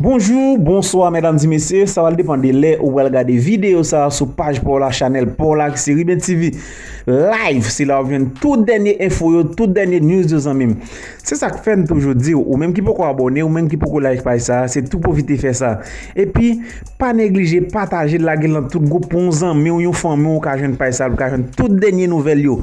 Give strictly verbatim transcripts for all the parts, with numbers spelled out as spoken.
Bonjou, bonswa, medam di mesye, sa pral depann de lè ou pral gade videyo sa a sou paj pa w la, chanèl pa w la, ki se Riben T V Live. Se la w ap jwenn tout dènye enfo yo, tout dènye news yo, zanmi m. Se sa k fè n toujou di w, ou menm ki poko abòne, ou menm ki poko like paj sa a, se tou pwofite fè sa. Epi, pa neglije pataje l, lage l nan tout gwoup pou yon zanmi w, yon fanmi w ka jwenn paj sa a, pou ka jwenn tout dènye nouvèl yo.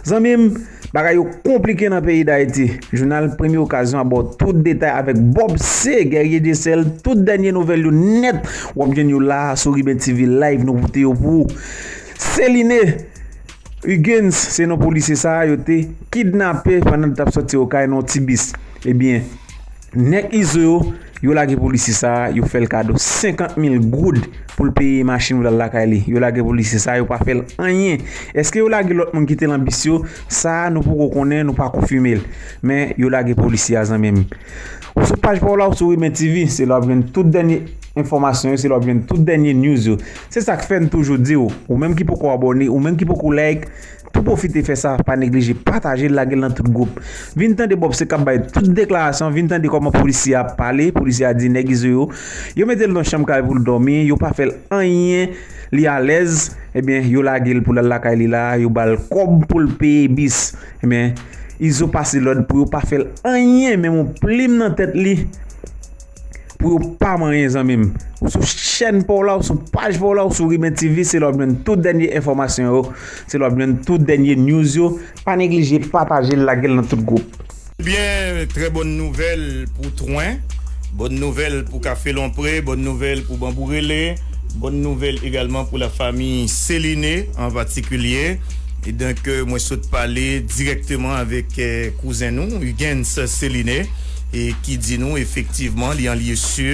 Zanmi m, bagay yo konplike nan peyi Dayiti. Jounal Premye Okazyon ap ba w tout detay avèk Bob C, Guerrier Dieuseul, tout dènye nouvèl yo nèt, w ap jwenn yo la a sou Riben T V Live, nou pote yo pou ou. Celine Huguens, se non polisye sa a yo te kidnape pandan l t ap sòti Okay nan yon ti bis. Ebyen, nèg Izo yo, yo lage polisye sa a, yo fè l kado senkant mil goud pou l peye machin pou l al lakay li. Yo lage polisye sa a, yo pa fè l anyen. Èske yo lage lòt moun ki te nan bis yo? Sa a, nou poko konnen, nou pa konfime l. Men, yo lage polisye a, zanmi m. Ou sou paj pa w la, ou sou Riben T V, se la w ap jwenn tout dènye enfòmasyon yo, se la w ap jwenn tout dènye news yo. Se sa k fè n toujou di w, ou menm ki poko abòne, ou menm ki poko like, tou pwofite fè sa, pa neglije pataje l, lage l nan tout gwoup. Vin tande Bob C k ap bay tout deklarasyon, vin tande kòman polisye a ap pale, polisye a di nèg Izo yo, yo mete l nan chanm kay pou l dòmi, yo pa fè l anyen, li alèz, ebyen, yo lage l pou l al lakay li la, yo ba l kòb pou l peye bis. Ebyen, Izo pase lòd pou yo pa fè l anyen, menm yon plim nan tèt li, pou yo pa manyen, zanmi m. Ou sou chèn pa w la, ou sou paj pa w la, ou sou Riben T V, se la w ap jwenn tout dènye enfòmasyon yo, se la w ap jwenn tout dènye news yo. Pa neglije pataje l, lage l nan tout gwoup. Byen, trè bòn nouvèl pou Twen, bòn nouvèl pou Kafe Lonpre, bòn nouvèl pou Banbou Rele, bòn nouvèl egalman pou lafanmi Celine an patikilye. E donk, euh, mwen sot pale dirèkteman avèk, euh, kouzen nou, Huguens Celine, e ki di nou efektivman li an lye si.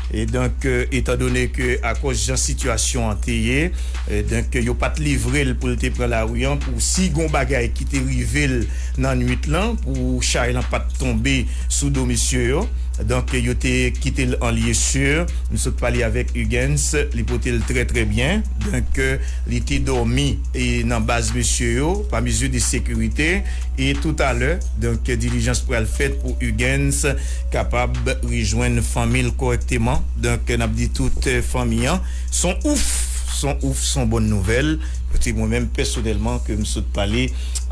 E donk, euh, etandone ke akòz jan sitiyasyon an te ye, e donk, yo pa t livre l pou l te pran lari an pou si gon bagay ki te rive l nan nwit lan, pou chay lan pa t tonbe sou do mesye yo. Donk, yo te kite l an lye si. M sot pale avèk Huguens, li pote l trè, trè byen. Donk, li te dòmi e nan baz mesye yo, pa mezi de sekirite. E toutalè, donk, dilijans pral fèt pou Huguens kapab rejwenn fanmi l kòrèkteman. Donk, n ap di tout, eh, fanmi an, s on ouf, s on ouf, s on bòn nouvèl. Kote mwen menm pèsonèlman ke m sot pale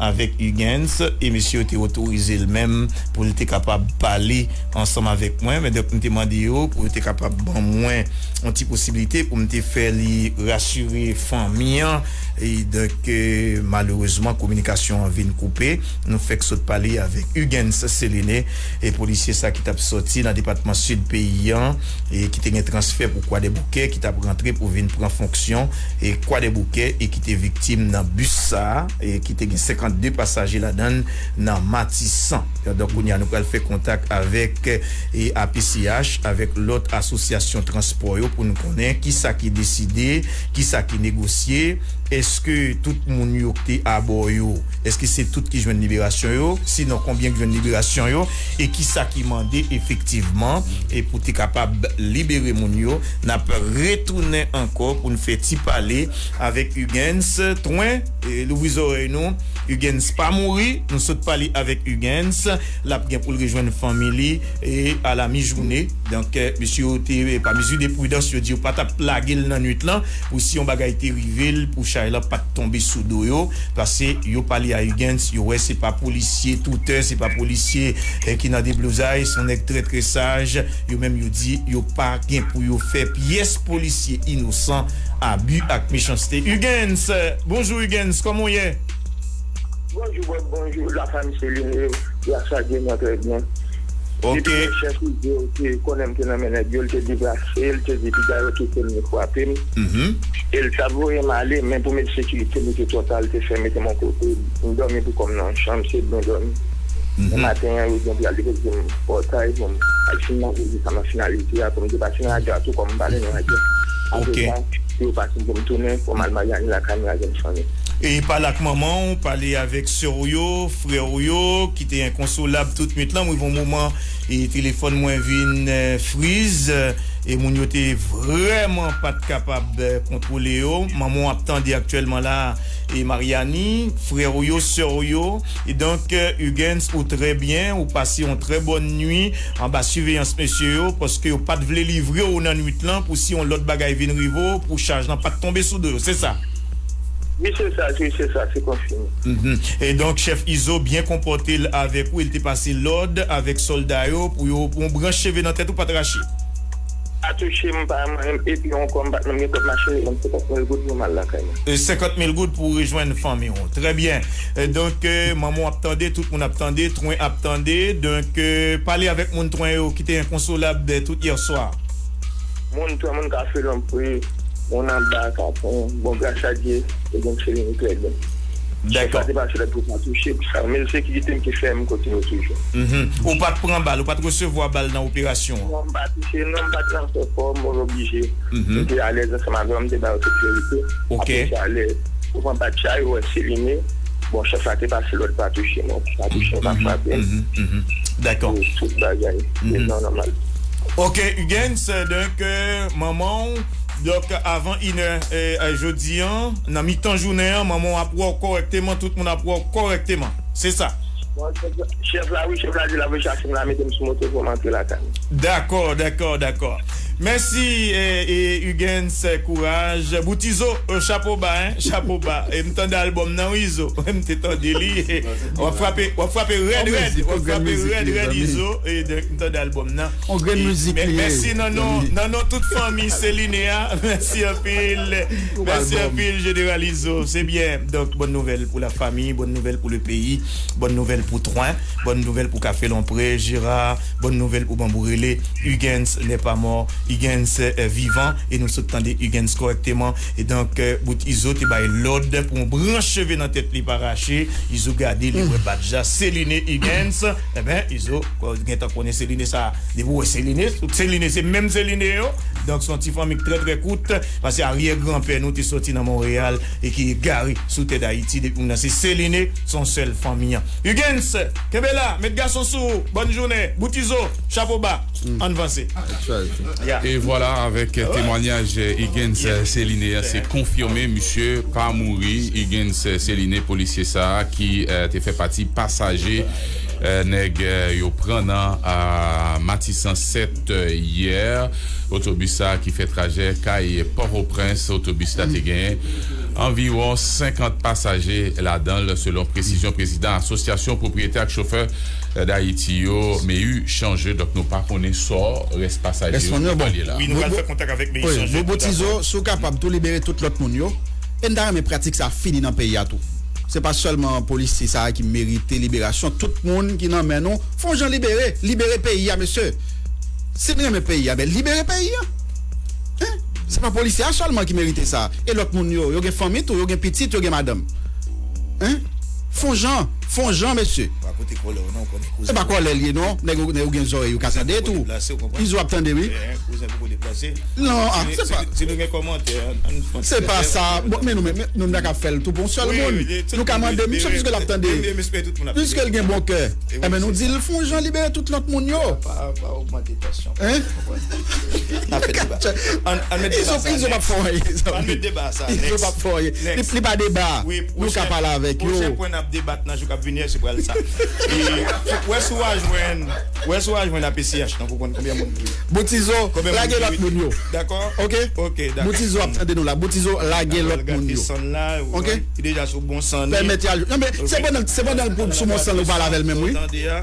avèk Huguens, e mesye yo te otorize l menm pou l te kapab pale ansanm avèk mwen. Men donk, m te mande yo pou yo te kapab ban mwen yon ti posiblite pou m te fè li rasire fanmi an. E donk, eh, malerezman, kominikasyon an vin koupe. Nou fèk sot pale avèk Huguens Celine, e polisye sa ki t ap sòti nan depatman Sid peyi an, e ki te gen transfè pou Kwadèboukè, ki t ap rantre pou vin pran fonksyon, e Kwadèboukè, e ki te viktim nan bis sa a, e ki te gen senkannde pasaje ladan l nan Matisan. Donk, kounye a, nou pral fè kontak avèk, e A P C H, avèk lòt asosyasyon transpò yo pou n konnen kisa ki deside, kisa ki negosye, èske tout moun yo ki te abò yo, èske se tout ki jwenn liberasyon yo? Sinon, konbyen ki jwenn liberasyon yo? E kisa ki mande efektivman, e pou te kapab libere moun yo? N ap retounen ankò pou n fè ti pale avèk Huguens Twen, e louvri zòrèy nou. Huguens pa mouri, nou sot pale avèk Huguens, l ap gen pou l rejwenn fanmi li, e a la mi jounen. Donk, eh, mesye yo te, eh, pa mezi de pridans, yo di yo pa t ap lage l nan nwit lan, pou si yon bagay te rive l, pou chay lan pa t tonbe sou do yo, paske yo pale a Huguens, yo wè se pa polisye toutè, se pa polisye, eh, ki nan deblozay, se yon nèg trè, trè saj, yo menm yo di yo pa gen pou yo fè pyès polisye inosan abi ak mechanste. Huguens, bonjou Huguens, kòman w ye? Bonjou Bob, bonjou lafanmi Celine, gras a Dye mwen trè byen. Ok. Depi nèg chèche di yo te konnen m te nan men nèg yo, l te deplase, l te di piga yo kite m, yo frape m. Mhm. E l t ap voye m ale, men pou mèt sekirite, li te twò ta, li te fè mete m yon kote, m dòmi pou kò m nan yon chanm, se byen dòmi. Mhm. Nan maten an, yo di m pou y al depoze m pòtay pou m al fin nan poze sa m ap finalize a, pou m te pase nan radyo a tou, kòm m pale nan radyo. Ok. Apre sa, yo pase m pou m tounen, pou m al Maryani lakay m, lage m fanmi. E pale ak manman w, pale avèk sè w yo, frè w yo, ki te enkonsolab tout nwit lan. M rive yon moman, e telefòn mwen vin, eh, friz, eh, e moun yo te vrèman pa t kapab, eh, kontwole yo. Manman w ap tande aktyèlman la, e Mariani, frè w yo, sè w yo. E donk, eh, Huguens, ou trè byen, ou pase yon trè bòn nwi anba siveyans mesye yo, paske yo pa t vle livre w nan nwit lan pou si yon lòt bagay vin rive w, pou chaj lan pa t tonbe sou do yo. Se sa? Wi, se sa, wi, se sa, se konfime. Mhm. E donk, chèf Izo byen konpòte l avèk ou, e l te pase lòd avèk sòlda yo pou yo, pou yon branch cheve nan tèt ou pa t rache. Pa touche m, pa manyen m, epi ankò m pa t menm gen kòb machin, li ban m senkant mil goud pou m al lakay mwen. E senkant mil goud pou w rejwenn fanmi w. Trè byen. E donk, e, manman w ap tande, tout moun ap tande, Twen ap tande. Donk, e, pale avèk moun Twen yo ki te enkonsolab, e, tout yè swa. Moun Twen, moun Kafe Lonpre, moun anba Katon, bon, gras a Dye, e donk se vini trè byen. Dakò. Sa te pase lòt pou pa touche, pou sa, men sekirite m ki fè m kote yo toujou. Mhm. Ou pa t pran bal, ou pa t resevwa bal nan operasyon an? Non, m pa touche, non, m pa t nan fè fò, mwen oblije. Mhm. M te alèz ansanm avè yo, m te ba yo tout verite. Ok. Apre sa, lè yo pran bat chay, yo wè Seline. Bon, chèf la te pase lòd pa touche, non, pa touche, pa frape. Mhm, mhm. Dakò. E tout bagay, mhm, se jan nòmal. Ok, Huguens, donk, euh, manman w, donk, avan inè, euh, jodi an, nan mitan jounen an, manman w ap wè w kòrèkteman, tout moun ap wè w kòrèkteman. Se sa? Bon, chèf la, wi, chèf la di l ap vin chache m la, mete m sou moto pou m antre lakay mwen. Dakò, dakò, dakò. Mèsi, e, e, Huguens, kouraj. Bout Izo, e, chapo ba, hein, chapo ba. E m tande albòm nan, wi, Izo. M te tande li. W ap frape, w ap frape rèd, rèd. W ap frape rèd, rèd, Izo. E donk, m tande albòm nan. On grenn mizik li ye. Mèsi nan non, nan non tout fanmi Seline a. Mèsi anpil. Mèsi anpil, Jeneral Izo. Se byen. Donk, bòn nouvèl pou lafanmi, bòn nouvèl pou lepeyi, bòn nouvèl pou Twen, bòn nouvèl pou Kafe Lonpre, Jera, bòn nouvèl pou Banbou Rele. Huguens n'est pas mort. Huguens, euh, vivant. E nou sot tande Huguens kòrèkteman. E donk, euh, bout Izo te bay lòd pou yon branch cheve nan tèt li pa rache. Izo gade, li wè badj la. Seline Huguens. Enben, Izo, gentan konnen Seline sa. Depi w wè Seline, tout Seline, se menm Seline yo. Donk, se yon ti fanmi ki trè, trè kout. Paske aryè granpè nou te soti nan Monreyal e ki egare sou tè Dayiti. Depi moun nan se Seline, se yon sèl fanmi an. Huguens, kenbe la, met gason sou ou. Bòn jounen. Bout Izo, chapo ba. Ann vanse. Ya. E vwala, avèk, euh, temwanyaj, euh, Huguens, euh, Seline an, se konfime, misye pa mouri. Huguens, euh, Seline, polisye sa a ki, euh, te fè pati pasaje, euh, nèg, euh, yo pran nan, euh, Matisan sèt, euh, yè. Otobis sa a ki fè trajè kay Pòtoprens, otobis la te genyen anviwon senkant pasaje ladan l, selon presizyon prezidan Asosyasyon Pwopriyetè ak Chofè, euh, Dayiti yo, Mehu Changeux. Donk, nou pa konnen sò rès pasaje yo, kòman l ye la. Wi, nou pral fè kontak avèk Mehu Changeux tou, dakò. Bout Izo, si w kapab tou libere tout lòt moun yo. E n ta renmen pratik sa fini nan peyi a tou. Se pa sèlman polisye sa a ki merite liberasyon. Tout moun ki nan men nou, fè yon jan libere. Libere peyi a, mesye. Si n renmen peyi a, ben libere peyi a. Hein? Se pa polisye a sèlman ki merite sa. E lòt moun yo, yo gen fanmi tou, yo gen pitit, yo gen madanm. Hein? Fè yon jan, fè yon jan, mesye. Pa kote kòlè w non, konnen kouzen. Se pa kòlè l ye non. Nèg yo, nèg yo gen zòrèy, yo ka tande tou. Izo ap tande, wi. Kouzen poko deplase. Non, ah, se pa. Si nou gen kòmantè, ann, ann fè. Se pa sa. Bon, men nou, men, men nou ta ka fè l tou pou yon sèl moun. Nou ka mande misye piske l ap tande. Piske l gen bon kè. Enben, nou di l fè yon jan libere tout lòt moun yo. Pa, pa ogmante tansyon. Hein? N ap fè deba. Ann, ann met deba sa. Izo p ap fè anyen. Ann met deba sa. Izo p ap fè anyen. Li, li pa deba. Nou ka pale avèk yo. Pwochen pwen n ap debat nan jou k ap vini a, se pral sa. E, wè si w a jwenn, wè si w a jwenn A P C H nan pou konn konbyen moun ki. Bout Izo, lage lòt moun yo. Dakò? Ok? Ok, dakò. Bout Izo ap tande nou la. Bout Izo, lage lòt moun yo. Ok? Li deja sou bon sann li. Pèmèt y al. Non, men se pandan, se pandan l sou bon sann l ou pale avè l menm, wi. Tande a.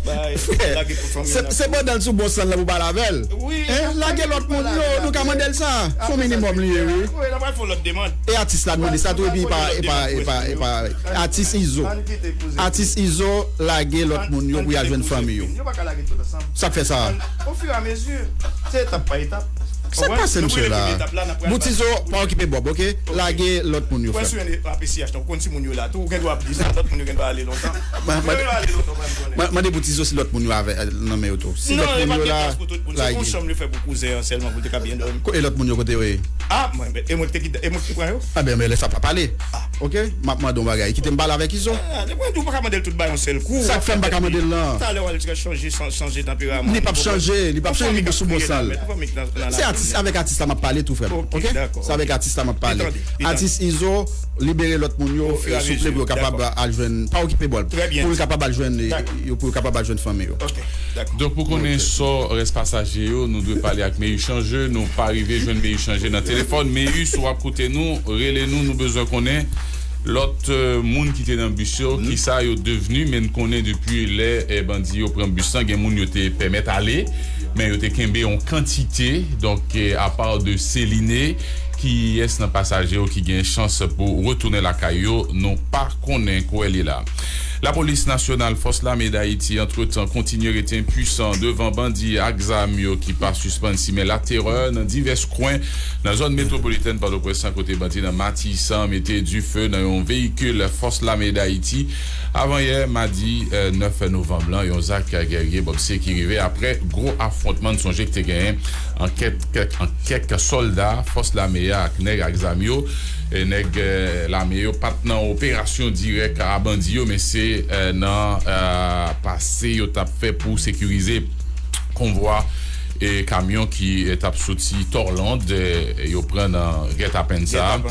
Bay, lage pou fanmi an. Se pandan l sou bon sann l pou pale avè l. Wi, lage lòt moun yo, nou ka mande l sa. Fon minimòm li ye, wi. Wi, l ap fè lòt demann. E atis la mande sa tou, epi e pa, e pa, e pa, e pa, atis Izo. Atis Izo, lage lòt moun yo pou y al jwenn fanmi yo. Yo pa ka lage tout ansanm. Sa k fè sa? Au fur et à mesure, se etap pa etap. Sa k pase, mesye la? Bout Izo, pa okipe Bòb, ok? Lage lòt moun yo, frè m. Ou konn si moun yo la tou, ou gen dwa ap di sa, lòt moun yo gen dwa ale lontan. Mwen, mwen, mande Bout Izo si lòt moun yo avè, nan men yo tou. Si lòt moun yo la, lage. Non, e pa gen plas pou tout moun. Se yon chanm li fè pou kouzen an sèlman pou l te ka byen dòmi. E lòt moun yo kote yo ye? Ah, mwen, e mwen ki te kite, e mwen ki pran yo? Ah ben, men lè sa pa pale. Ah, Ok, m ap mande yon bagay. Kite m pale avèk Izo. Ah, depi ou pa ka mande l tout bagay yon sèl kou. Sa k fè m pa ka mande l lan? Talè w al chanje, chan- chanje tanperaman. Li p ap chanje, li p ap chanje, li sou bon sal. Se atis, avèk atis la m ap pale tou, frè m. Ok? Se avèk atis la m ap pale. Atis Izo, libere lòt moun yo, souple, pou yo kapab al jwenn, pa okipe bòl. Pou yo kapab al jwenn, pou yo kapab al jwenn fanmi yo. Donk, pou konnen sò rès pasaje yo, nou dwe pale ak Meyus Changeux. Nou pa rive jwenn Meyus Changeux nan telefòn. Meyus, w ap koute nou, rele nou, nou bezwen konnen lòt, eh, moun ki te nan bis yo, kisa yo devni. Men n konnen depi lè, eh, bandi yo pran bis lan, gen moun yo te pèmèt ale, men yo te kenbe yon kantite. Donk, eh, apa de Celine, kiyès nan pasaje yo ki gen chans pou retounen lakay yo, nou pa konnen kote l ye la. Lapolis nasyonal, Fòs Lame Dayiti, antretan, kontinye rete enpwisan devan bandi ak zam yo ki pa sispann simen laterè nan divès kwen nan zòn metwopolitèn Pòtoprens lan, kote bandi nan Matisan mete dife nan yon veyikil Fòs Lame Dayiti avanyè madi, eh, nèf novanm lan, yon zak gèrye bòkse ki rive apre gwo afwontman. N sonje ki te genyen ankèt kèk, an kèk sòlda Fòs Lame a ak nèg ak zam yo. E nèg, eh, lame yo pa t nan operasyon dirèk a bandi yo, men se, eh, nan, eh, pase yo t ap fè pou sekirize konvwa e kamyon ki, eh, t ap soti Torland, eh, yo pran nan gètapenn sa a.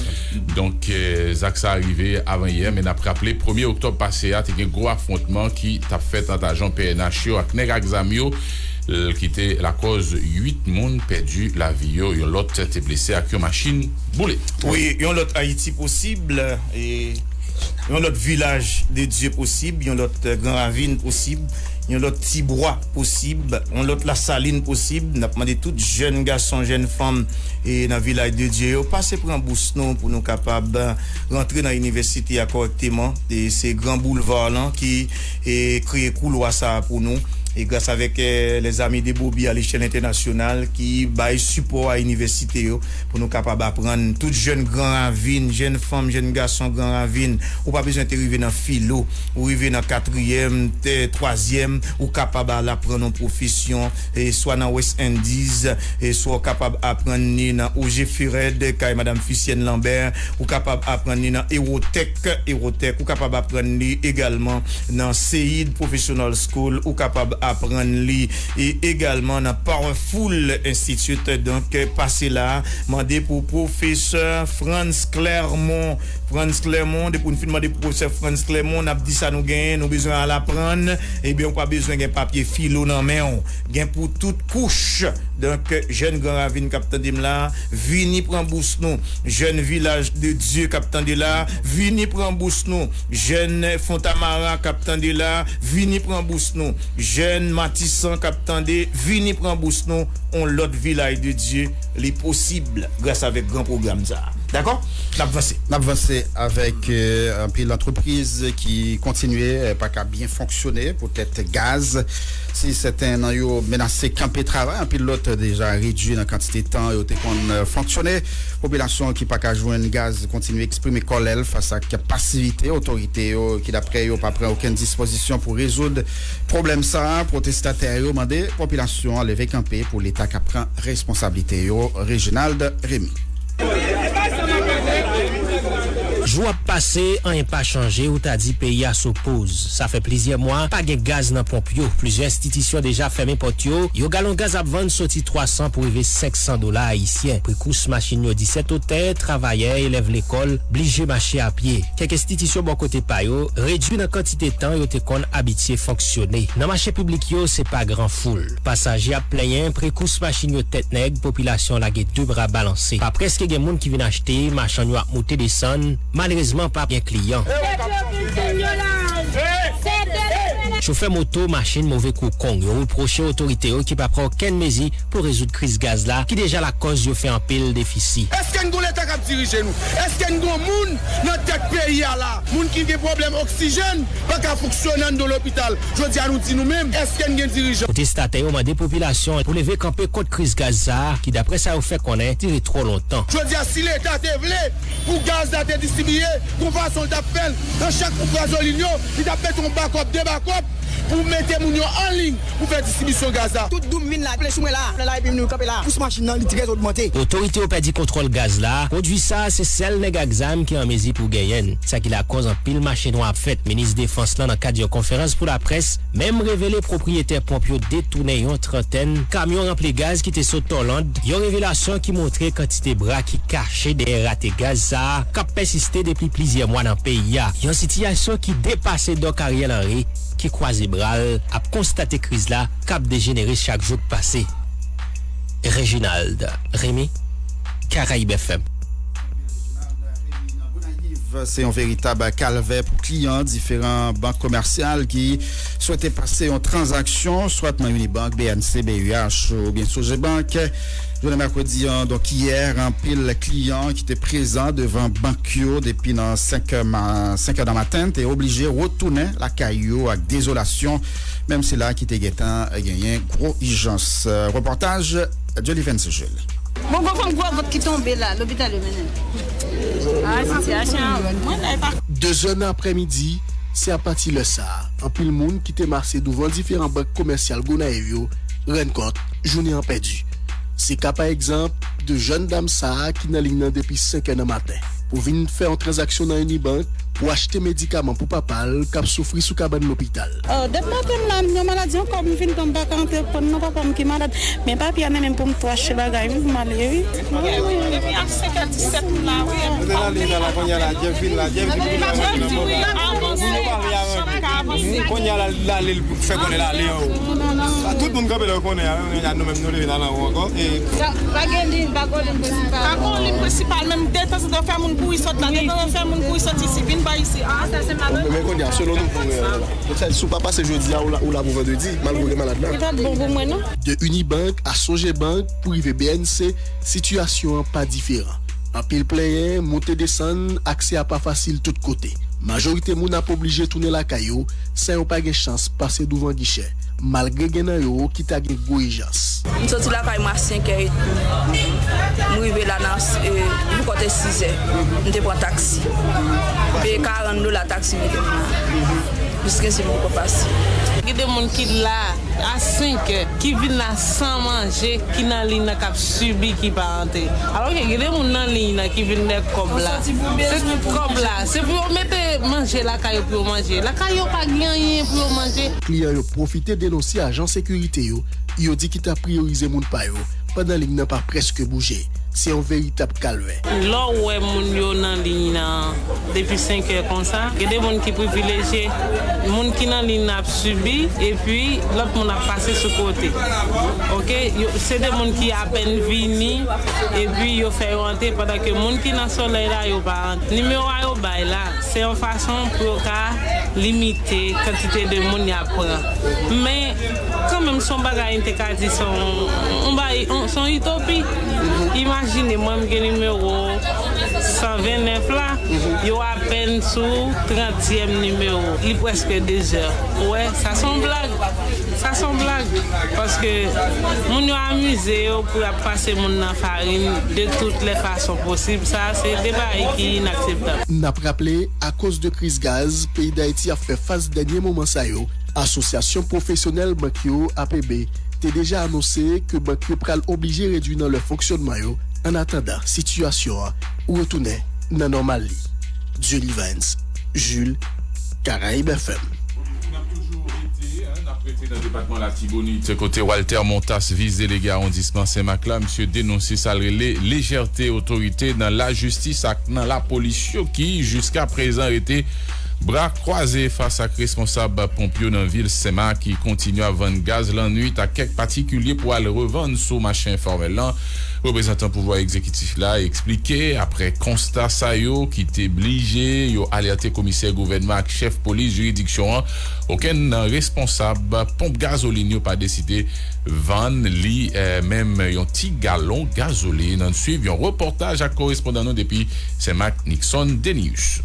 Donk, eh, zak sa a rive avanyè, men n ap raple, premye oktòb pase a, te gen gwo afwontman ki t ap fèt ant ajan P N H yo ak nèg ak zam yo, l- ki te lakòz uit moun pèdi lavi yo, yon lòt te blese ak yon machin boule. Wi, yon lòt Ayiti posib, e yon lòt Vilaj de Dye posib, yon lòt, eh, Gran Ravin posib, yon lòt Tibwa posib, yon lòt Lasalin posib. N ap mande tout jèn gason, jèn fanm, e nan Vilaj de Dye yo, pase pran bous nou pou nou kapab, eh, rantre nan inivèsite a kòrèkteman. E se Gran Boulevard lan ki, e, kreye koulwa sa a pou nou. E gras avèk, eh, les amis de Bobi à l'échelle internationale ki bay sipò a inivèsite yo pou nou kapab aprann. Tout jèn Gran Ravin, jèn fanm, jèn gason Gran Ravin, ou pa bezwen te rive nan filo, ou rive nan katriyèm, tè-, twazyèm, ou kapab al aprann yon pwofesyon, e swa nan West Indies, e swa w kapab aprann li nan O G Fered, kay Madam Fusienne Lambert, ou kapab aprann li nan Aerotech, Aerotech, ou kapab aprann li egalman nan Seid Professional School, ou kapab aprann li e egalman nan Powerful Institute. Donk, pase la, mande pou pwofesè Frantz Clermont. Frantz Clermont, depi nou fin mande pou pwofesè Frantz Clermont, n ap di sa nou genyen, nou bezwen al aprann, ebyen, ou pa bezwen gen papye filo nan men w. Gen pou tout kouch. Donk, jèn Gran Ravin k ap tande m la, vini pran bous nou. Jèn Vilaj de Dye k ap tande la, vini pran bous nou. Jèn Fontamara k ap tande la, vini pran bous nou. Jèn Matisan k ap tande, vini pran bous nou. On lòt Vilaj de Dye, li posib gras avèk gran pwogram sa a. Dakò? N ap vanse. N ap vanse avèk, eh, anpil antrepriz ki kontinye, eh, pa ka byen fonksyone poutèt gaz. Si sèten nan yo menase kanpe travay, anpil lòt deja redui nan kantite tan yo te konn, eh, fonksyone. Popilasyon ki pa ka jwenn gaz kontinye eksprime kòlè l fas ak pasivite otorite yo ki, daprè yo, pa pran okenn dispozisyon pou rezoud pwoblèm sa a. Pwotestatè yo mande popilasyon an leve kanpe pou Leta ka pran responsablite yo. Reginald Remy. Jou ap pase, anyen pa chanje, ou ta di peyi a sou poz. Sa fè plizyè mwa, pa gen gaz nan ponp yo. Plizyè enstitisyon deja fèmen pòt yo. Yon galon gaz ap vann soti twa san pou rive senk san dola ayisyen. Pri kous machin yo disèt otè, travayè, elèv lekòl blije mache a pye. Kèk enstitisyon bò kote pa yo redui nan kantite tan yo te konn abitye fonksyone. Nan mache piblik yo, se pa gran foul. Pasaje ap plenyen, pri kous machin yo tèt nèg, popilasyon lage de bra balanse. Pa prèske gen moun ki vin achte, machann yo ap moute desann, malerezman pa gen kliyan. Chofè moto, machin, move kou kong yo repwoche otorite yo ki pa pran okenn mezi pou rezoud kriz gaz la ki deja lakòz yo fè anpil defisi. Èske n gon Leta k ap dirije nou? Èske n gon moun nan tèt peyi a la? Moun ki gen pwoblèm oksijèn pa ka fonksyone anndan lopital. Jodi a nou di nou menm, èske n gen dirijan? Pwotestatè yo mande popilasyon pou leve kanpe kont kriz gaz sa a, ki daprè sa yo fè konnen, dire twò lontan. Jodi a, si Leta te vle pou gaz la te distribiye, gon fason l t ap fè l. Nan chak ponp gazolin yo, li t ap mete yon bakòp, de bakòp, Pou mete moun yo an liy pou fè distribisyon gaz la. Tout doum vin la, flèch mwen la, flè la epi nou kanpe la. Pous machin nan, li trè ogmante. Otorite yo pèdi kontwòl gaz la. Pwodui sa a, se sèl nèg ak zam ki an mezi pou genyen l. Sa ki lakòz anpil mache nwa ap fèt. Minis Defans lan, nan kad yon konferans pou laprès, menm revele pwopriyetè ponp yo detounen yon trantèn kamyon ranpli gaz ki te sot Orland, yon revelasyon ki montre kantite bra ki kache dèyè rate gaz sa a k ap pèsiste depi plizyè mwa nan peyi a. Yon sitiyasyon ki depase Doc Ariel Henry, ki kwaze bra l, ap konstate kriz la k ap dejenere chak jou k pase. Reginald Remy, Caraïbes F M. Se yon veritab kalvè pou kliyan diferan bank komèsyal ki swete pase yon tranzaksyon, swat nan Unibank, B N C, B U H oubyen Sogebank. Jounen mèkredi an, donk yè, anpil kliyan ki te prezan devan bank yo depi nan senk è ma-, senk è nan maten te oblije retounen lakay yo ak dezolasyon, menm sila ki te gentan genyen gwo ijans. Repòtaj Jolivens Jules. Bon, gwo fanm gwo vant ki tonbe la, lopital yo mennen l. Ah, sitiyasyon an rèd. Mwen la, e pa. De zè nan aprèmidi, se apati lè sa a, anpil moun ki te mase douvan diferan bank komèsyal Gonayiv yo rann kont jounen an pèdi. Se ka, pa egzanp, de jèn dam sa a ki nan liy nan depi senk è nan maten pou vin fè yon tranzaksyon nan Unibank pou achte medikaman pou papa l k ap soufri sou kabann lopital. Oh, depi maten m la, m gen maladi ankò, m vin tan m pa ka antre pran non papa m ki malad. Men papye a nan men m pou m tou achte bagay, wi, pou m ale, wi. Depi a senk è disèt m la, wi. Kote la li la, kounye a la, Jeff vin la, Jeff vin la. Jeff di wi, avanse. Kounye a la, la, li fè konnen la, li yo. Tout moun kanpe la, yo konnen, a, nou menm nou leve la nan ou ankò. E pa gen liy, pa gen liy prensipal. Pa gen liy prensipal, menm detanzantan fè moun kouri sot la, detanzantan fè moun kouri sot isi, vin pa isi. Ah, sa se malonèt. Men kounye a, selon nou pou, e, la. Donk, sa, si w pa pase jodi a, ou la, ou la pou vandredi, malgre w gen malad la. Li pa t bon pou mwen, non. De Unibank a Sogebank pou rive B N C, sitiyasyon an pa diferan. Anpil plenyen, monte desann, aksè a pa fasil tout kote. Majorite moun ap oblije tounen lakay yo, san yo pa gen chans pase douvan gichè, malgre gen nan yo ki ta gen gwo ijans. M soti lakay mwen a senk è edmi. M rive la nan, e, boukòt e sis è. M te pran taksi. M peye karant dola taksi mete m la. Jis kenz m poko pase. Gen de moun ki la a senk è, ki vin la san manje, ki nan liy nan k ap sibi, ki pa antre. Alò ke gen de moun nan liy nan ki vin lè kòb la. Se kòb la. Se pou yo mete manje lakay yo pou yo manje. Lakay yo pa gen anyen pou yo manje. Kliyan yo pwofite denonse ajan sekirite yo, yo di ki ta priyorize moun pa yo, pandan liy nan pa prèske bouje. Se yon veritab kalvè. Lè w wè moun yo nan liy nan depi senk è konsa, gen de moun ki privilejye, moun ki nan liy nan ap sibi, epi lòt moun ap pase sou kote. Oke? Yo, se de moun ki apèn vini, epi yo fè yo antre, pandan ke moun ki nan solèy la, yo pa antre. Nimewo a yo bay la, se yon fason pou yo ka limite kantite de moun y ap pran. Men, kanmenm, se yon bagay, m te ka di, se yon, yon bagay, yon, se yon itopi. Imajine, mwen, m gen nimewo san vennèf la, yo apèn sou trantyèm nimewo. Li prèske de zè. Ou wè, sa se yon blag. Sa se yon blag. Paske moun yo amize yo pou y ap pase moun nan farin de tout lè fason posib. Sa, se de bagay ki inakseptab. N ap raple, akoz de kriz gaz, peyi Dayiti ap fè fas dènye moman sa yo, Asosyasyon Pwofesyonèl Bank yo, A P B, te deja anonse ke bank yo pral oblije redui nan lè fonksyònman yo, annatandan sitiyasyon an retounen nan nòmal li. Dieu Livens, Jules, Caraïbes F M. N ap toujou rete, en, n ap rete nan depatman Latibonit, kote Walter Montas, vis delege awondisman Senmak la, misye denonse sa l rele lejète otorite nan lajistis ak nan lapolis yo ki, jiska prezan, rete bra kwaze fas ak responsab ponp yo nan vil Senmak ki kontinye ap vann gaz lannwit ak kèk patikilye pou al revann sou mache enfòmèl lan. Reprezantan pouvwa egzekitif la eksplike, apre konsta sa yo ki te blije yo alète komisè gouvènman ak chèf polis jiridiksyon an, okenn nan responsab ponp gazolin yo pa deside vann li, eh, menm yon ti galon gazolin. Ann swiv yon repòtaj ak korespondan nou depi Senmak, Nixon Denius.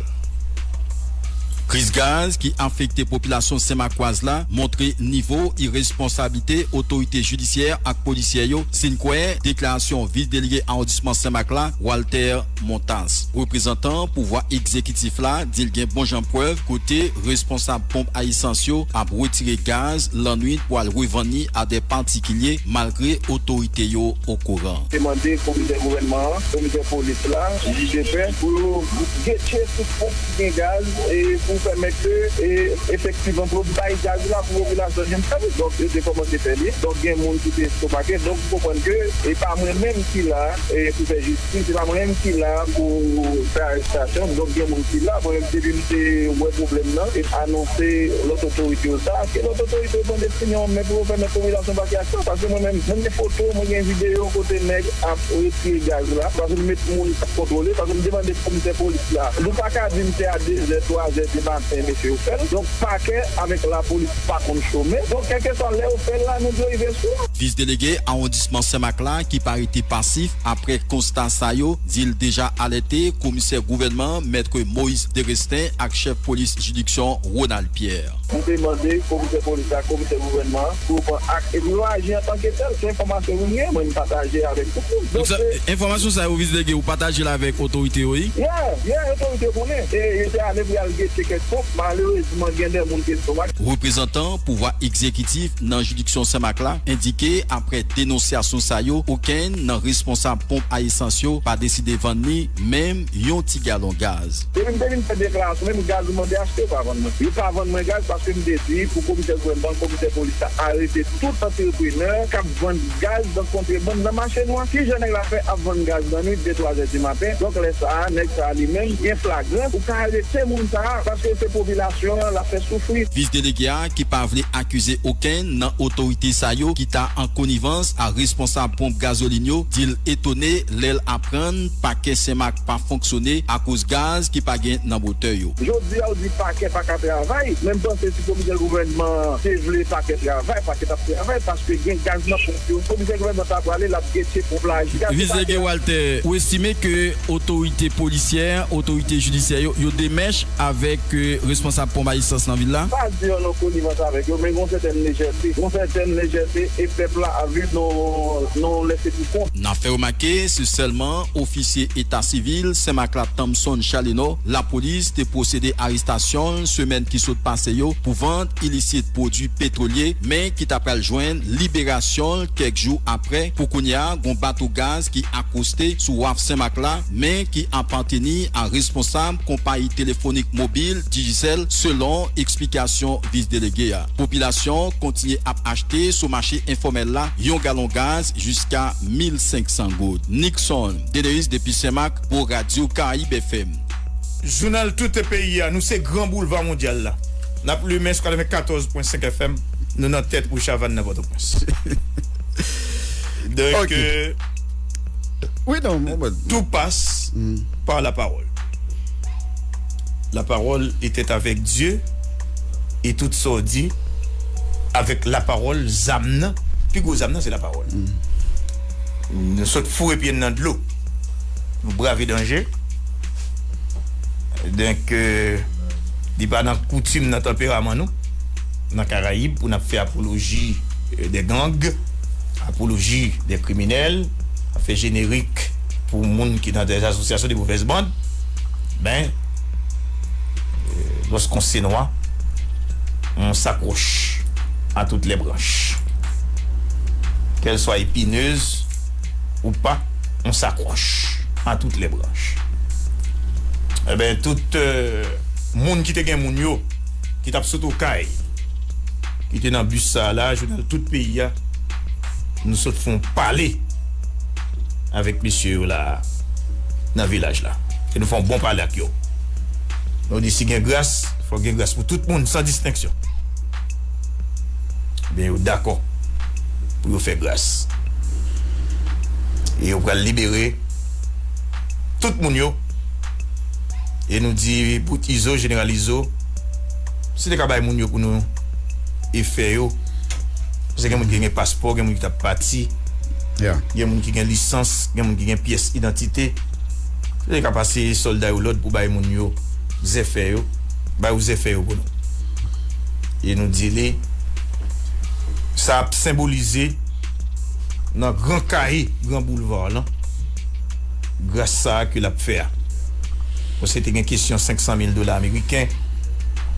Kriz gaz ki afekte popilasyon Senmakwaz la montre nivo iresponsablite otorite jidisyè ak polisyè yo, si n kwè deklarasyon vis delege awondisman Senmak la, Walter Montas. Reprezantan pouvwa egzekitif la di l gen bon jan prèv kote responsab ponp a esans yo ap retire gaz lannwit pou al revann li a de patikilye, malgre otorite yo okouran. Te mande komisè gouvènman an, komisè polis la, jij de pè, pou yo gete tout ponp ki gen gaz, e pou pèmèt ke, e, efektivman, pou yo bay gaz la pou popilasyon jwenn sèvis. Donk, yo te kòmanse fè li. Donk, gen moun ki te estomake. Donk, ou konprann ke e pa mwen menm ki la, e, pou fè jistis, se pa mwen menm ki la pou fè arestasyon. Donk, gen moun ki la. Mwen menm, depi m te wè pwoblèm nan, e anonse lòt otorite yo sa, ke lòt otorite yo pran desizyon, men pou yo pèmèt popilasyon pase ak sa. Paske mwen menm, mwen gen foto, mwen gen videyo kote nèg ap retire gaz la, paske m met moun k ap kontwole, paske m te mande komisè polis la. Nou pa ka di m se a de zè, twa zè di maten mesye yo fè l. Donk, pakè avèk lapolis pa konn chome. Donk, kèlkeswa lè yo fè l la, nou dwe rive sou yo. Vis delege awondisman Senmak la, ki pa rete pasif apre konsta sa yo, di l deja alète komisè gouvènman, mèt Moïse Derestin, ak chèf polis jiridiksyon Ronald Pierre. Nou te mande komisè polis la, komisè gouvènman an, pou yo pran ak, epi yo aji antanke tèl. Se enfòmasyon nou gen, mwen m pataje avèk tout moun. Donk, se enfòmasyon sa yo, vis delege, ou pataje l avèk otorite yo, wi? Yeah, yeah, otorite yo konnen. E yo te ale pou y al gete kèk ponp. Malerezman, gen de moun ki estomake. Reprezantan pouvwa egzekitif nan jiridiksyon Senmak la endike, apre denonsyasyon sa yo, okenn nan responsab ponp a esans yo pa deside vann li menm yon ti galon gaz. Depi m te vin fè deklarasyon, menm gaz ou mande achte, yo pa vann mwen. Yo pa vann mwen gaz paske m te di pou komisè gouvènman, komisè polis la arete tout antreprenè k ap vann gaz nan kontrebann nan mache nwa. Kijan nèg la fè ap vann gaz nan nwit, de, twa zè di maten? Donk, lè sa a, nèg sa a li menm, gen flagrans, ou ka arete moun sa a, paske se popilasyon an l ap fè soufri. Vis delege a, ki pa vle akize okenn nan otorite sa yo ki ta an konivans a responsab ponp gazolin yo, di l etone lè l aprann pakè Senmak pa fonksyone akoz gaz ki pa gen nan motè yo. Jodi a, ou di pakè pa ka travay, men m panse si komisè gouvènman te vle pakè travay, pakè t ap travay, paske gen gaz nan ponp yo. Komisè gouvènman ta prale, l ap gete ponp la. Vis delege Walter, ou estime ke otorite polisyè, otorite jidisyè yo, yo de mèch avèk, e, responsab ponp a esans nan vil la? Pa di yo nan konivans avèk yo, men gon sètèn lejète. Gon sètèn lejète e pèp la ap viv nan, nan yon lèse pou kont. N ap fè remake, se sèlman ofisye eta sivil Senmak la, Thomson Chalenor, lapolis te pwosede arestasyon l semèn ki sot pase yo pou vant ilisit pwodui petwolye, men ki ta pral jwenn liberasyon l kèk jou apre. Pou kounye a, gon bato gaz ki akoste sou waf Senmak la, men ki apateni a responsab konpayi telefonik mobil Digicel, selon eksplikasyon vis delege a. Popilasyon kontinye ap achte sou mache enfòmèl la yon galon gaz jiska mil senk san goud. Nixon Deneus depi Senmak pou Radyo Karayib F M. Jounal tout peyi a, nou se gran boulva mondyal la. N ap limen sou katrevenkatòz pwen senk F M, nou nan tèt Wouch Avàn nan Pòtoprens. Donk, Ok. euh, Wi, non, mwen, mwen, tout passe Mm. par la parole. La parole était avec Dieu, e tout sa w di, avèk lapawòl, zam nan, pi gwo zam nan, se lapawòl. Mm. Nou sot foure pye n nan dlo. Nou brave danje. Donk, euh, li pa nan koutim, nan tanperaman nou, nan Karayib, pou n ap fè apoloji, euh, des gangs, apoloji des criminels, ap fè jenerik pou moun ki nan des associations de mauvaise bande. Ben, euh, lorsqu'on Sénois, on s'accroche à toutes les branches. Qu'elles soient épineuses ou pas, on s'accroche à toutes les branches. Eben, tout, euh, moun ki te gen moun yo, ki t ap sot Okay, ki te nan bis sa a la, jounal tout peyi a, nou sot fè yon pale avèk mesye yo la, nan vilaj la. E nou fè yon bon pale ak yo. Nou di si gen gras, fò gen gras pou tout moun, san distenksyon. Ben, yo dakò pou yo fè gras. E yo pral libere tout moun yo. E nou di bout Izo, jeneral Izo, si te ka bay moun yo pou nou e fè yo. Paske gen moun ki gen paspò, gen moun ki t ap pati, Yeah. gen moun ki gen lisans, gen moun ki gen pyès idantite. Si te ka pase sòlda yo lòd pou bay moun yo zèfè yo. Bay ou zèfè yo pou nou. E nou di li, sa ap senbolize nan gran kaye, gran boulva lan, gras sa a ke l ap fè a. Bon, se te gen kesyon senk san mil dola ameriken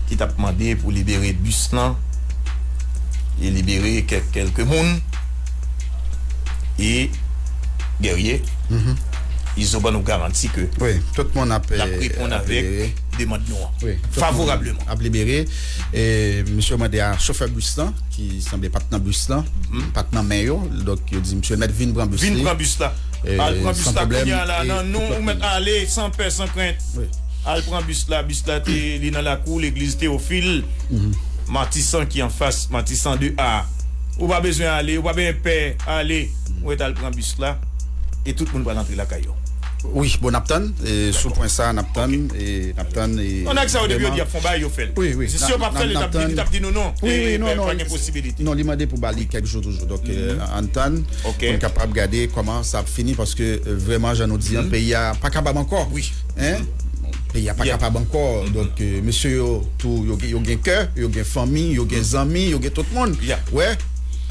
ki t ap mande pou libere bis lan e libere kèk, kèlke moun. E Guerrier, Izo ban nou garanti ke Wi, tout moun ap, l ap eh, reponn ap avèk libere. Demann nou an. Wi, tout moun Favorableman. Ap libere. E misye mande a chofè bis lan, ki sanble pa t nan bis lan, pa t nan men yo. Donk, yo di misye mèt vin pran bis Vin li. Pran bis la. Eh, Al pran bis san la pwoblèm. Kounye a la, e nan nou, ou mèt ale san pè, san krent. Wi. Al pran bis la. Bis la te, li nan lakou legliz Teyofil Matisan ki anfas Matisan de A. Ou pa bezwen ale, ou pa bezwen pè ale. Ou ret al pran bis la. E tout moun pral antre lakay yo. Wi, bon, n ap tann, e, sou pwen sa, n ap tann, e, n ap tann, e, Non, nèg sa yo, depi yo di y ap fè yon bagay, yo fè l. Wi, wi. Si yo p ap fè l, yo t ap di, li t ap di nou non. Wi, wi, non, non, pa gen posibilite. Non, li mande pou ba li kèk jou toujou. Donk, e, ann tann, pou n kapab gade kòman sa ap fini, paske, e, vrèman, jan nou di an, peyi a pa kapab ankò. Wi. Hein? Peyi a pa kapab ankò. Donk, e, mesye yo, tou, yo, yo gen kè, yo gen fanmi, yo gen zanmi, yo gen tout moun. Wè,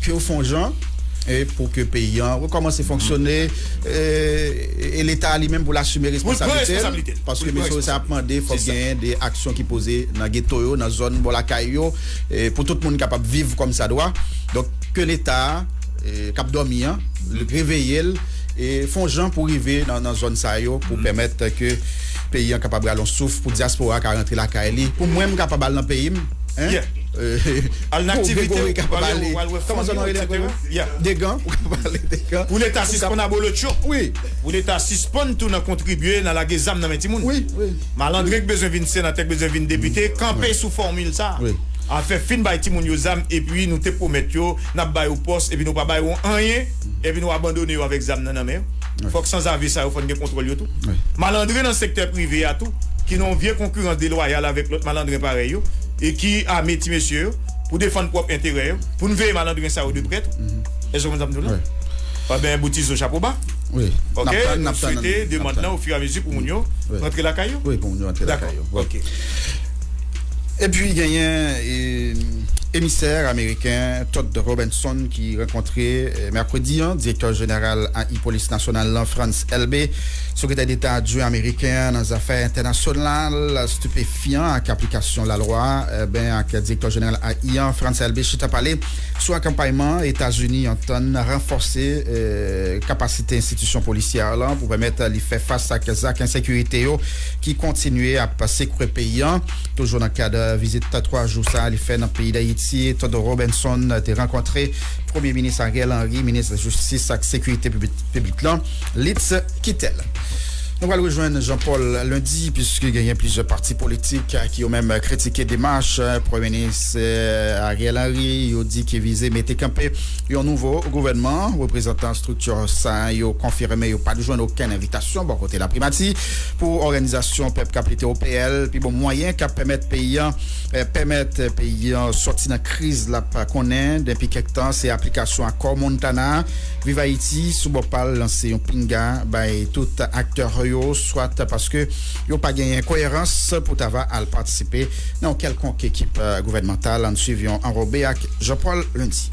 ke yo fè yon jan, e pou ke peyi an rekòmanse fonksyone, e, e Leta li menm pou l asime Pou l pran responsablite l, responsabilite l. Paske mesye sa ap mande, fòk genyen de aksyon ki poze nan geto yo, nan zòn bò lakay yo, e pou tout moun kapab viv kòm sa dwa. Donk, ke Leta, e, k ap dòmi an, reveye l, e fè yon jan pou rive nan, nan zòn sa yo, pou pèmèt ke peyi an kapab rale yon souf, pou dyaspora ka rantre lakay li, pou mwen m kapab al nan peyi m, hein? Al nan aktivite, Gregory kapab ale. Kòman zòn nan rele ankò? Degan, ou kapab ale Degan. Pou Leta sispann abolotcho. Wi. Pou Leta sispann tou nan kontribye nan lage zam nan men timoun. Wi, wi. Malandren k bezwen vin senatè, k bezwen vin depite, kanpe sou fòmil sa. Wi. Afè fin bay timoun yo zam, epi nou te pwomèt yo, n ap ba yo pòs, epi nou pa ba yo anyen, epi nou abandone yo avèk zam nan nan men yo. Fòk sanzave sa yo, fò n gen kontwòl yo tou. Malandren nan sektè prive a tou, ki nan yon vye konkirans delwayal avèk lòt malandren parèy yo, e ki ame ti mesye yo, pou defann pwòp enterè yo, pou n veye malandren sa yo de prè tou. Èske w konprann sa m di w la? Wi. Ebyen, bout Izo, chapo ba. Wi. Ok, n ap tann, n ap tann, n ap tann. Swete demann nan ofiramezi pou moun yo rantre lakay yo. Wi, pou moun yo rantre lakay yo. Dakò, ok. Epi genyen, e, emisè ameriken Todd Robinson ki rankontre, e, mèkredi an, direktè jeneral A I Polis Nasyonal lan, Frantz Elbé, sekretè deta adjwen ameriken an nan zafè entènasyonal, estipefyan ak aplikasyon lalwa, e, ben, ak direktè jeneral A I an, Frantz Elbé, chita pale sou akonpayman Etazini antann ranfòse, e, kapasite enstitisyon polisyè lan pou pèmèt li fè fas ak zak ensekirite yo ki kontinye ap sekwe peyi an. Toujou nan kad vizit twa jou sa a li fè nan peyi Dayiti, Todd Robinson te rankontre Premye Minis Ariel Henry, Minis Jistis ak Sekirite Piblik, Piblik lan, Litz Quitel. Nou pral rejwenn Jean Paul Lundi, piske genyen plizyè pati politik ki yo menm kritike demach Premye Minis, eh, Ariel Henry, yo di ki vize mete kanpe yon nouvo gouvènman. Reprezantan estrikti sa yo konfime yo pa t jwenn okenn envitasyon bò kote laprimati pou Òganizasyon Pèp k ap Lite, O P L, pi bon mwayen k ap pèmèt peyi an, eh, pèmèt peyi an sòti nan kriz l ap konnen depi kèk tan, se aplikasyon akò Montana. Viv Ayiti, sou bò pa l, lanse yon pinga bay tout aktè yo, swat paske yo pa genyen koyerans pou ta va al patisipe nan yon kèlkonk ekip, eh, gouvènmantal. Ann swiv yon anwobe ak Jean Paul Lundi.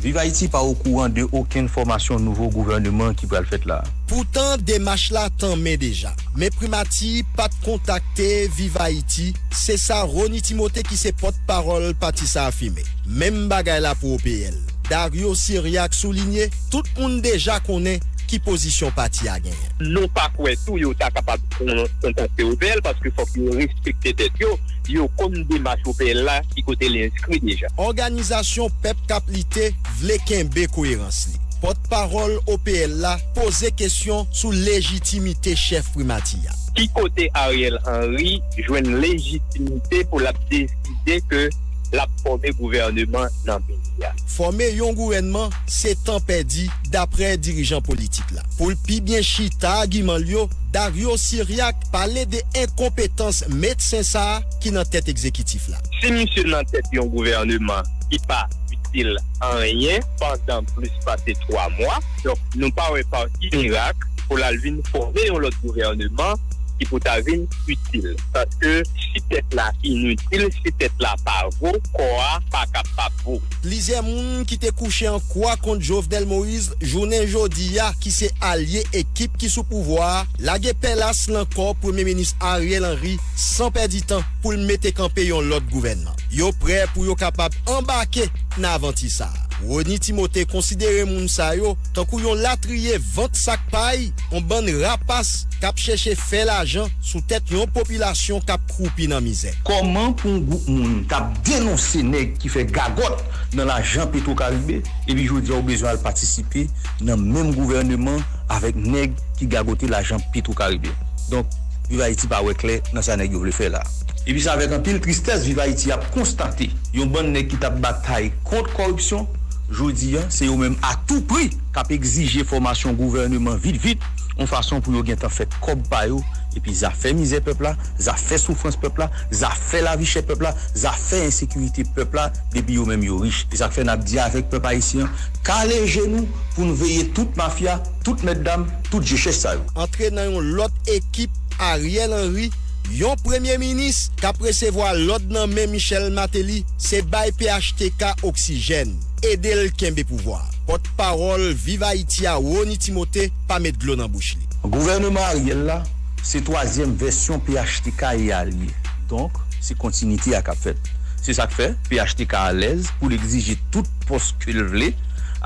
Viv Ayiti pa okouran de okenn fòmasyon nouvo gouvèneman ki pral fèt la. Poutan, demach la tanmen deja. Men Primati pa t kontakte Viv Ayiti, se sa Rony Timothé, ki se pòtpawòl pati sa a, afime. Menm bagay la pou O P L. Dario Syriac soulinye, tout moun deja konnen ki pozisyon pati a genyen. Nou pa kwè tou yo ta kapab kon-, kontakte O P L, paske fòk yo respekte tèt yo, yo konn demach O P L la, ki kote li enskri deja. Òganizasyon Pèp k ap Lite vle kenbe koyerans li. Pòtpawòl O P L la poze kesyon sou lejitimite chèf Primati a. Ki kote Ariel Henry jwenn lejitimite pou l ap deside ke l ap fòme gouvèneman nan peyi a? Fòme yon gouvènman, se tan pèdi, daprè dirijan politik la. Pou l pi byen chita agiman l yo, Dario Syriac pale de enkonpetans medsen sa a ki nan tèt egzekitif la. Si misye nan tèt yon gouvèneman ki pa itil anyen pandan plis pase twa mwa, donk, nou pa wè pa ki mirak pou l al vin fòme yon lòt gouvèneman ki pou ta vin itil. Paske si tèt la initil, si tèt la pa vo, kò a pa kapab vo. Plizyè moun ki te kouche an kwa kont Jovenel Moïse, jounen jodi a, ki se alye ekip ki sou pouvwa a, lage pèlas nan kò Premye Minis Ariel Henry san pèdi tan pou l mete kanpe yon lòt gouvènman. Yo prè pou yo kapab anbake nan avanti sa a. Rony Timothé konsidere moun sa yo tankou yon latriye vant sak pay, yon bann rapas k ap chèche fè lajan sou tèt yon popilasyon k ap kwoupi nan mizè. Kòman pou yon gwoup moun k ap denonse nèg ki fè gagòt nan lajan Petro Caribe, epi jodi a ou bezwen al patisipe nan menm gouvèneman avèk nèg ki gagote lajan Petro Caribe? Donk, Viv Ayiti pa wè klè nan sa nèg yo vle fè la. Epi se avèk anpil tristès Viv Ayiti ap konstate yon bann nèg ki t ap batay kont kòripsyon, jodi a, se yo menm a tou pri k ap egzije fòmasyon gouvèneman vit vit, yon fason pou yo gentan fè kòb pa yo, epi zafè mizè pèp la, zafè soufrans pèp la, zafè lavi chè pèp la, zafè ensekirite pèp la, depi yo menm yo rich. E sa k fè n ap di avèk pèp ayisyen an, kale je nou pou n veye tout mafya, tout mètdam, tout je chèch sa yo. Antre nan yon lòt ekip Ariel Henry, yon premye minis k ap resevwa lòd nan men Michel Martelly, se bay P H T K oksijèn, ede l kenbe pouvwa. Pòtpawòl Viv Ayiti a, Rony Timothé, pa met dlo nan bouch li. Gouvèneman Ariel la, se twazyèm vèsyon P H T K e alye. Donk, se kontinite a k ap fèt. Se sa k fè P H T K alèz pou l egzije tout pòs ke l vle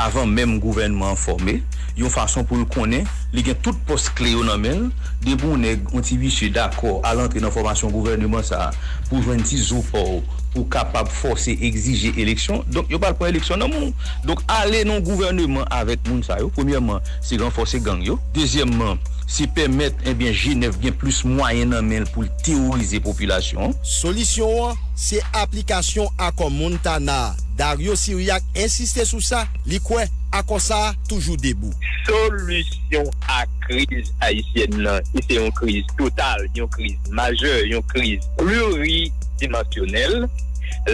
avan menm gouvènman an fòme, yon fason pou l konnen li gen tout pòs kle yo nan men l. Depi yon nèg, yon ti visye dakò al antre nan fòmasyon gouvèneman sa a pou jwenn ti zo pa w, pou kapab fòse egzije eleksyon, donk yo pral pran eleksyon nan men w. Donk ale nan yon gouvèneman avèk moun sa yo, premyèman, se ranfòse gang yo. Dezyèmman, se pèmèt, ebyen, G nèf gen plis mwayen nan men l pou l teworize popilasyon an. Solisyon an, se aplikasyon akò Montana a. Dario Syriac ensiste sou sa, li kwè akò sa a toujou debou. Solisyon a kriz ayisyèn nan, ki se yon kriz total, yon kriz majè, yon kriz pluridimansyonèl,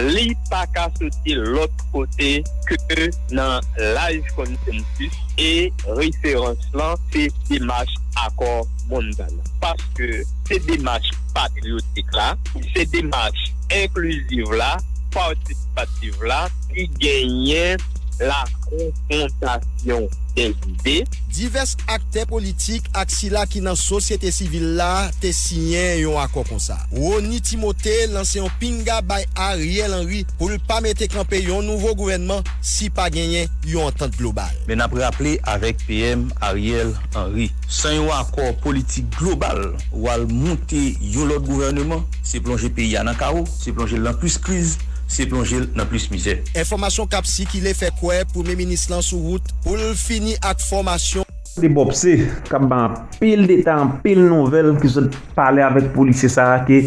li pa ka soti lòt kote ke nan live consensus e referans lan se demach akò Montana. Paske se demach patriyotik la, se demach enkliziv la, patisipatif la ki genyen la konfwontasyon dè zide. Divès aktè politik ak sila ki nan sosyete sivil la te siyen yon akò konsa. Rony Timothé lanse yon pinga bay Ariel Henry pou l pa mete kanpe yon nouvo gouvènman si pa genyen yon antant global. Men n ap raple avèk P M Ariel Henry, san yon akò politik global, ou al moute yon lòt gouvèneman, se plonje peyi a nan kawo, se plonje l nan plis kriz, se plonje l nan plis mizè. Enfòmasyon k ap sikile fè kwè premye minis lan sou wout pou l fini ak fòmasyon. De Bòpse k ap bay anpil detay, anpil nouvèl ki sot pale avèk polisye sa a ke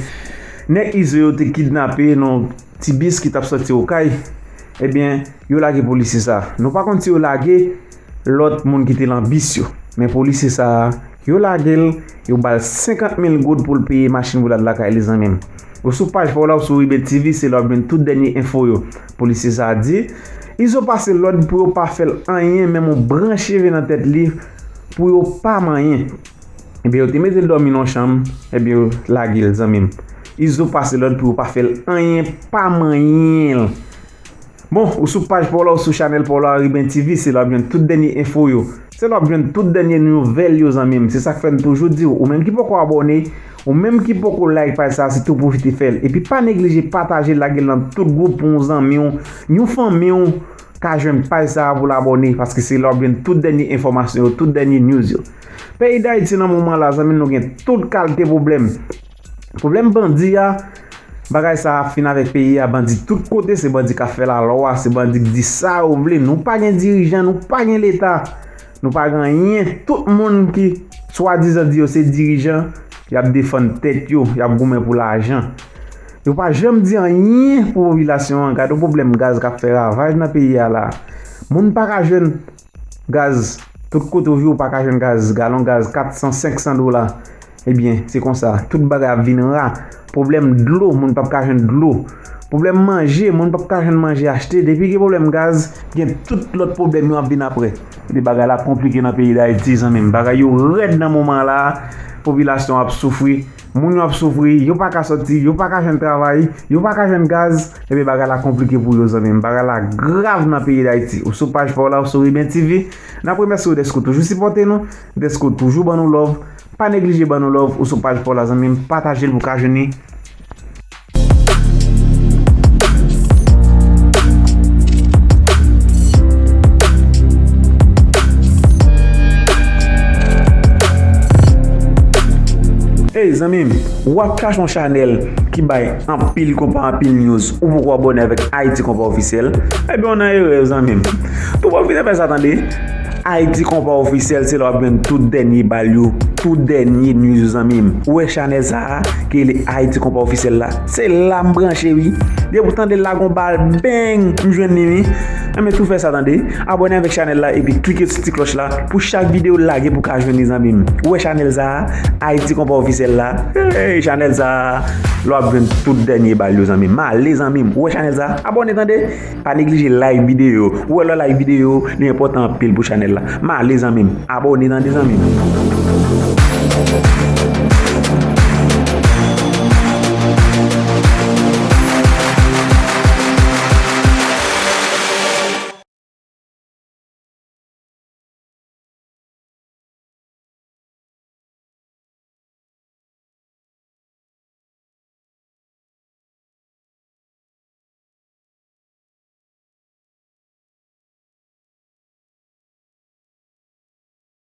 nèg Izo yo te kidnape nan ti bis ki t ap sòti Okay. Ebyen, yo lage polisye sa a. Nou pa konn si yo lage lòt moun ki te nan bis yo. Men polisye sa a, yo lage l, yo ba l senkant mil goud pou l peye machin pou l al lakay li, zanmi m. Ou sou paj pa w la, ou sou Riben T V, se la w ap jwenn tout dènye enfo yo. Polisye sa a di, Izo pase lòd pou yo pa fè l anyen, menm yon branch cheve nan tèt li, pou yo pa manyen. Ebyen, yo te mete l dòmi nan yon chanm, ebyen, yo lage l, zanmi m. Izo pase lòd pou yo pa fè l anyen, pa manyen l. Bon, ou sou paj pa w la, ou sou chanèl pa w la, Riben T V, se la w ap jwenn tout dènye enfo yo. Se la w ap jwenn tout dènye nouvèl yo, zanmi m. Se sa k fè n toujou di w, ou menm ki poko abòne, ou menm ki poko like paj sa a, sitou pwofite fè l. Epi pa neglije pataje, lage l nan tout gwoup pou yon zanmi w, yon fanmi w ka jwenn paj sa a pou l abòne, paske se la w ap jwenn tout dènye enfòmasyon yo, tout dènye news yo. Peyi Dayiti nan moman la, zanmi m, nou gen tout kalte pwoblèm. Pwoblèm bandi a, bagay sa a ap fin avèk peyi a, bandi tout kote, se bandi k ap fè lalwa, se bandi k di sa yo vle. Nou pa gen dirijan, nou pa gen leta, nou pa gen anyen. Tout moun ki swadizan di yo se dirijan, y ap defann tèt yo, y ap goumen pou lajan. Yo pa janm di anyen pou popilasyon an. Gade yon pwoblèm gaz k ap fè ravaj nan peyi a la. Moun pa ka jwenn gaz. Tout kote w viv, ou pa ka jwenn gaz. Galon gaz, kat san, senk san dola. Ebyen, se konsa. Tout bagay ap vin ra. Pwoblèm dlo, moun p ap ka jwenn dlo. Pwoblèm manje, moun p ap ka jwenn manje achte. Depi gen pwoblèm gaz, gen tout lòt pwoblèm yo ap vin apre. Epi bagay la konplike nan peyi Dayiti, zanmi m. Bagay yo rèd nan moman la. Popilasyon ap soufri, moun yo ap soufri, yo pa ka sòti, yo pa ka jwenn travay, yo pa ka jwenn gaz, ebyen bagay la konplike pou yo, zanmi m. Bagay la grav nan peyi Dayiti. Ou sou paj pa w la, ou sou Riben T V. N ap remèsye w dèske w toujou sipòte nou, dèske w toujou ban nou love. Pa neglije ban nou love, ou sou paj pa w la, zanmi m, pataje l pou ka jwenn li. Ey, zanmi m, w ap chache yon chanèl ki bay anpil konpa, anpil news, ou poko abòne avèk Ayiti Konpa Ofisyèl? Ebyen, w nan erè, zanmi m. Tou pwofite fè sa, tande. Ayiti Konpa Ofisyèl, se la w ap jwenn tout dènye bal yo, tout dènye news yo, zanmi m. Ou wè chanèl sa a, ki rele Ayiti Konpa Ofisyèl la? Se la m branche, wi. Depi w tande l la gon bal, bang, m jwenn li, wi. Enben, tou fè sa, tande. Abòne avèk chanèl la, epi klike sou ti klòch la pou chak videyo lage pou ka jwenn li, zanmi m. Ou wè chanèl sa a, Ayiti Konpa Ofisyèl la. Hey, chanèl sa a, la w ap jwenn tout dènye bal yo, zanmi m. M ale, zanmi m. Ou wè chanèl sa a? Abòne, tande. Pa neglije like videyo. Ou wè lè w like videyo, li enpòtan anpil pou chanèl la. M ale, zanmi m. Abòne, tande, zanmi m.